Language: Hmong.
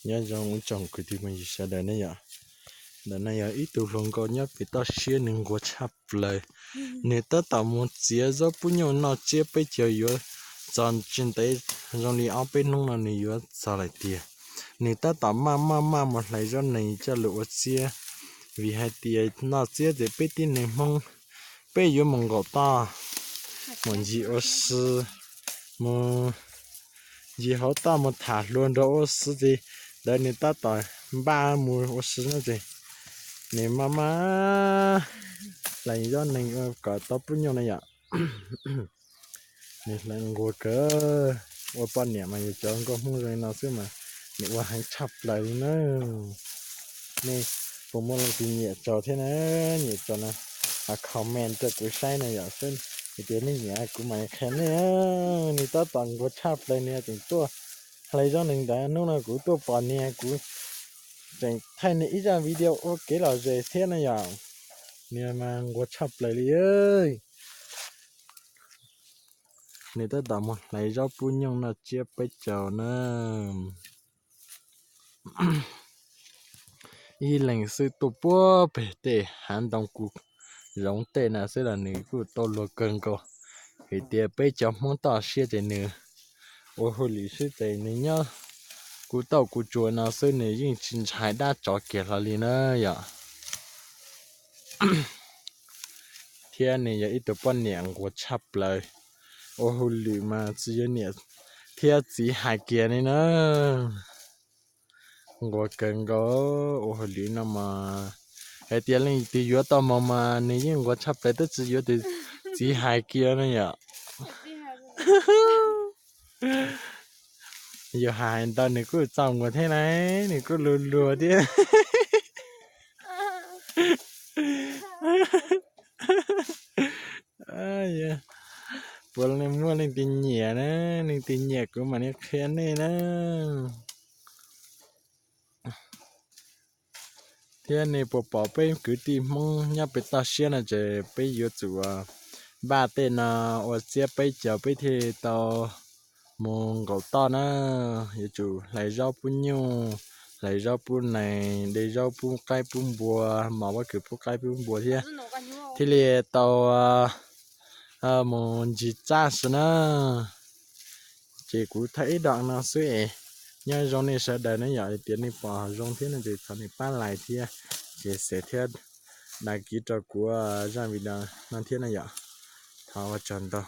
Nyob zoo ib tsoom kwv tij phooj ywg sawv daws ne yom. Ntawm no yog ib tug hluas nkauj nyob pem toj siab, nws nquag tshaj plaws. Nws tab tom mus txiav zaub pub nyooj noj tsiab peb caug yuav txog tsis ntev, zoo li ob peb hnub no nws yuav txog lawm tiag. Nws tab tom maj maj maj mus hlais zaub nees coj los ua tsiab, vim hais tias noj tsiab ces peb tib neeg Hmoob peb yuav mus nkaum toj, mus ncig ua si, mus ncig hauv toj mus tham hluas nraug ua si ces ntawd nws tab tom npaj mus ua si no ces nws maj maj hlais zaub nees kom tau pub nyooj na yom. Nws hlais nquag kawg. Ua poj niam mas yog cov nkauj Hmoob zoo li no xwb mas nws ua heev tshaj plaws li na. Nej puas muaj leej twg nyiam tsaug thiab na? Nyiam tsaug na, comment rau kuv saib na yom, hais tias nej nyiam kuv mam qhia nej. Nws tab tom nquag tshaj plaws, nws tseem tuaj hlais zaub nees ntawd, hnub no kuv tuaj pom nws kuv tseem thaij nws ib zaj video ua kev lom zem thiab na yom. Nws mas nquag tshaj plaws li. Nws tab tom mus hlais zaub pub nyooj noj tsiab peb caug na. Ib leeg xwb tuaj puag pem tej hav ntoo kuv zoov tej na xwb los nws kuj tau luag kawg nkaus. Vim tias peb cov Hmoob toj siab ces nws ua hauj lwm xwb ces nws nyob kuv tauj kuv tsuas no xwb nws yeej tsis ntshai dab tsov kiag hlo li na yom. Thiab nws yog ib tug poj niam nquag tshaj plaws, ua hauj lwm mas tsis yuav niam thiab txiv hais kiag li na. Nquag kawg nkaus, ua hauj lwm no mas hais tias leej twg yuav tau moog mas nws yeej nquag tshaj plaws twb tsis yuav tus txiv hais kiag na yom. Yus hais ntau nws kuj txaus nquag thiab na, nws kuj luag luag thiab. Puas muaj leej twg nyiam na, leej twg nyiam kuv mam li qhia nej na. Thiab nej puas pom peb kwv tij Hmoob nyob pem toj siab no ces peb yuav tsum npaj tej no ua txiab peb caug peb thiaj tau mus nkaum toj na. Yuav tsum hlais zaub pub nyuj, hlais zaub pub nees, de zaub pub qaib pub npua, mos pob kws pub qaib pub npua thiab, thiaj li tau mus ncig txaj si na. Ces kuv thaij ib dom no xwb es nyob zoo nej sawv daws na yom, tias nej pom zoo thiab no ces thov nej pab like thiab, ces share thiab, đăng ký rau kuv zaj video no thiab na yom. Thov ua tsaug ntau.